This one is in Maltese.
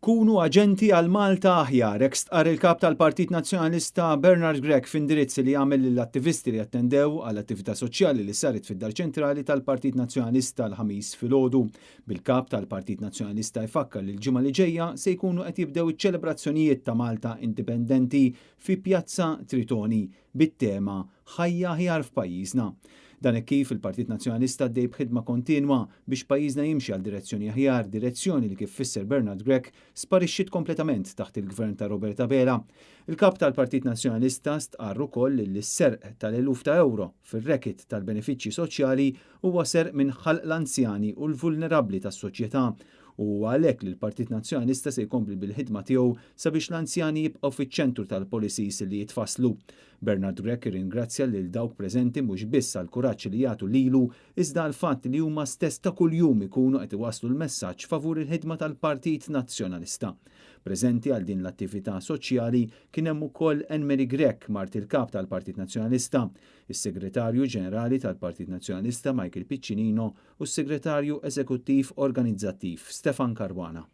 Kunu aġenti għal Malta aħjar, hekk stqarr il-Kap tal-Partit Nazzjonalista Bernard Grech f'indirizz li għamel lill-attivisti li attendew għal attività soċjali li saret fid-Dar Ċentrali tal-Partit Nazzjonalista l-Ħamis filgħodu. Bil-Kap tal-Partit Nazzjonalista jfakkar li l-ġimgħa li ġejja se jkunu qed jibdew iċ-ċelebrazzjonijiet ta' Malta Indipendenti fi Pjazza Tritoni bit-tema Ħajja Aħjar f'Pajjiżna. Dan hekk kif il-Partit Nazzjonalista għaddej b'ħidma kontinwa biex pajjiżna jimxi għal direzzjoni aħjar, direzzjoni li kif fisser Bernard Grech sparixxiet kompletament taħt il-Gvern ta' Robert Abela. Il-Kap tal-Partit Nazzjonalista stqarr ukoll li s-serq tal-eluf ta' ewro fir-racket tal-benefiċċji soċjali huwa serq minn ħalq l-anzjani u l-vulnerabbli tas-soċjetà u huwa għalhekk li l-Partit Nazzjonalista se jkompli bil-ħidma tiegħu sabiex l-anzjani jibqgħu fiċ-ċentru tal-policies li jitfasslu. Bernard Grech irringrazzja lil dawk preżenti mhux biss għall-kuraġġ li jagħtu lilu iżda għall-fatt li huma stess ta' kuljum ikunu qed iwasslu l-messaġġ favur il-ħidma tal-Partit Nazzjonalista. Preżenti għal din l-attività soċjali kien hemm ukoll Anne Marie Grech, mart il-Kap tal-Partit Nazzjonalista, is-Segretarju Ġenerali tal-Partit Nazzjonalista Michael Piccinino u s-Segretarju Eżekuttiv Organizzattiv Stefan Caruana.